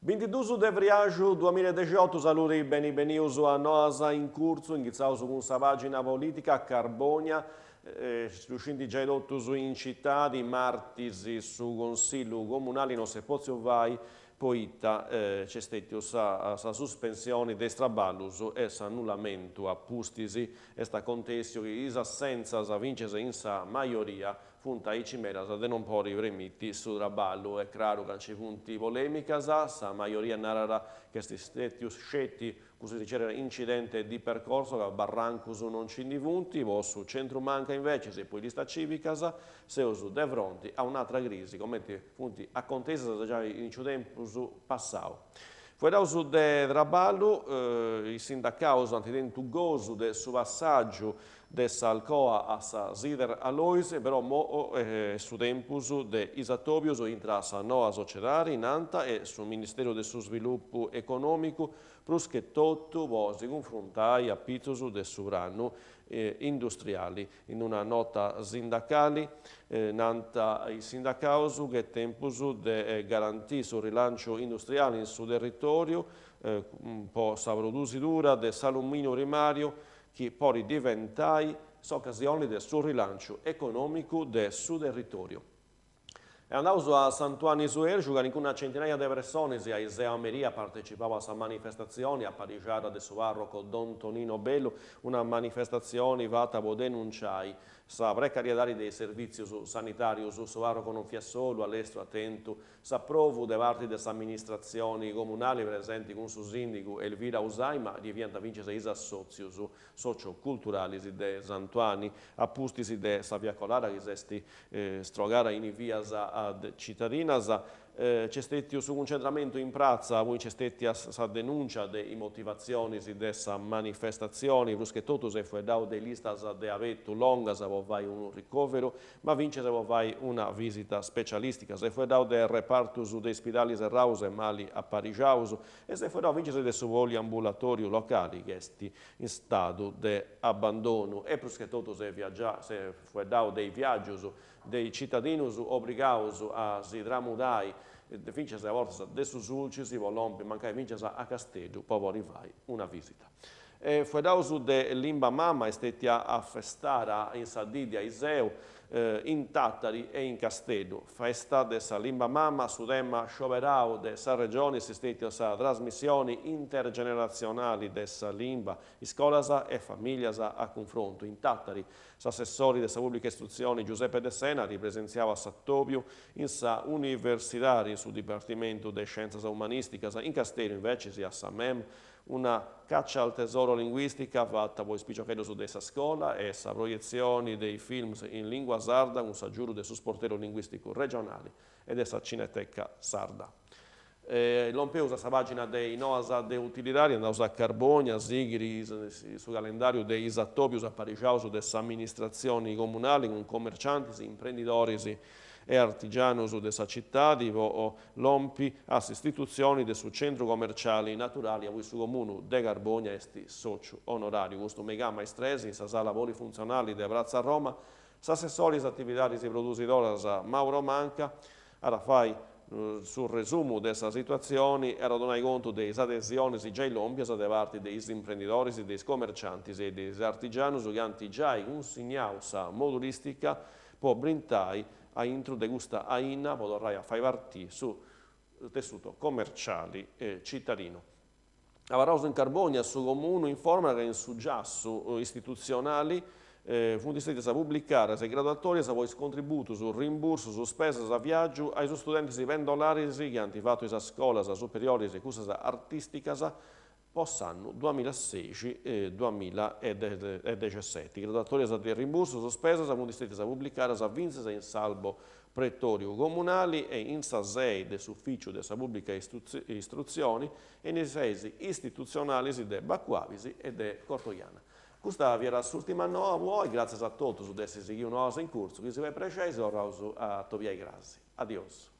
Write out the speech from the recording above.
Bintiduus de friaxu duamilla e dexiotu saludi beni benius a Noas in Curtzu, inghitzaus cun sa pagina politica, Carbònia, ddu scint giai totus in citadi, martis su Consillu Comunali no s'est potziu fai poita nc'est stètiu sa sa suspensioni de is traballus e s'annullamentu a pustis est acontèssiu chi is assentzas fintzas in sa majoria funt aici medas de non podi premiti su traballu. Est craru ca nci funt polèmicas, sa majoria narat chi est stètiu sceti cussu si zerriat incidente di percorso ca barrancus non nci ndi funt, po su centru manca invecis e po is listas civicas seus de fronti a un'atra crisi comenti funt acontèssias giai in su tempus passau. Fueddaus de traballu, is sindacaus ant tentu gosu de su passàgiu de s'Alcoa a sa Sider Alloys, però mo est su tempus de is atòbios intra sa noa sociedadi, nant, e su Ministeru de su Svilupu Econòmicu, prus che totu po si cunfrontai a pitzus de su pranu industriali. In una nota sindacali nant is sindacaus chi est tempus de garantì su rilànciu industriali in su territòriu po sa produsidura de s'alumìniu primàriu chi podit diventai s'ocasioni de su rilànciu econòmicu de su territòriu. E andaus a Sant'Uanni Suergiu, calincuna centinaia de personis a is a meria partecipau a sa manifestatzioni aparixada de su parroco Don Tonino Bellu, una manifestatzioni fata po denunciai sa precariedadi de is servìtzius sanitàrius. Su parroco non fiat solu, a lestru at tentu S'aprovu de parti de s'amministratzioni comunali presenti cun su sìndigu Elvira Usai ma ddi fiant fintzas is assòtzius socioculturalis de Sant'Uanni a pustis de sa fiacolada chi s'est strogada in is vias citadinas nc'est stètiu su cuncentramentu in pratza aundi nc'est stètia sa denùncia de is motivatzionis de sa manifestatzioni prus che totu s'est fueddau de listas de abetu longas po fai unu ricòveru ma fintzas po fai una visita specialistica. S'est fueddau de repartus de ispidalis serraus e mali aparixaus e s'est fueddau fintzas de su poliambulatoriu locali chi est in stadu de abbandonu e prus che totu s'est fueddau de is viàgius de is citadinus obrigaus a si tramudai fintzas a bortas de su Sulcis po lompi mancai fintzas a Casteddu po podi fai una visita. E fueddaus de limba mama est stètia afestada in sa dì de aiseu in Tàtari e in Casteddu. Festa de sa limba mama, su tema scioberau de sa Regioni est stètiu sa trasmissioni intergeneratzionali de sa limba, iscolas e famìlias a cunfrontu. In Tàtari s'assessori de sa Pùblica Istrutzioni Giuseppe Dessena at presentziau a s'atòbiu in sa Universidadi in su Dipartimentu de Scièntzias Umanìsticas, in Casteddu invecis a sa Mem Una caccia al tesoro linguistica fata po is piciocheddus de sa scola e sa proietzioni de is films in lingua sarda cun s'agiudu de su sportellu linguisticu regionali e de sa Cineteca Sarda. Lompeus a sa pagina de is noas de utilidadi, andaus a Carbònia a sighiri su calendàriu de is atòbius aparixaus de s'amministratzioni comunali cun commerciantis, imprendidoris e artigianus de sa citadi po lompi a s'istitutzioni de su Centru Comerciali Naturali aundi su Comunu de Carbònia est sòciu onoràriu. Custu meigama a is tres in sa sala polifuntzionali de Pratza Roma, s'assessori a is atividadis produsidoras Mauro Manca at a fai su resumu de sa situatzioni e at a donai contu de is adesionis giai lòmpias de parti de is imprendidoris, de is comerciantis e de is artigianus chi ant giai cunsignau sa modulìstica po brintai a intru de custa aina po torrai a fai parti su tessuto commerciali citadinu. Abarraus in Carbònia, su Comunu informat ca in su giassu istitutzionali funt stètias publicadas is graduatòrias po is contributus, rimbursus, spesas a viàgiu a is studentis pendolaris chi ant fatu is scolas superioris e cussas artìsticas Po s'annu duamilasexi duamiladexeseti, graduatòrias de rimbursus spesas funt stètias publicadas fintzas in s'albo pretòriu comunali e in sa sei de s'Ufìciu de sa Pùblica Istrutzioni e in is seis istitutzionalis de Bacu Abis e de Cortoghiana. Custa fiat s'ùrtima noa po oi, gràtzias a totus de essi sighiu Noas in Curtzu, chi si fait prexei si torraus a atobiai crasi. Adiosu.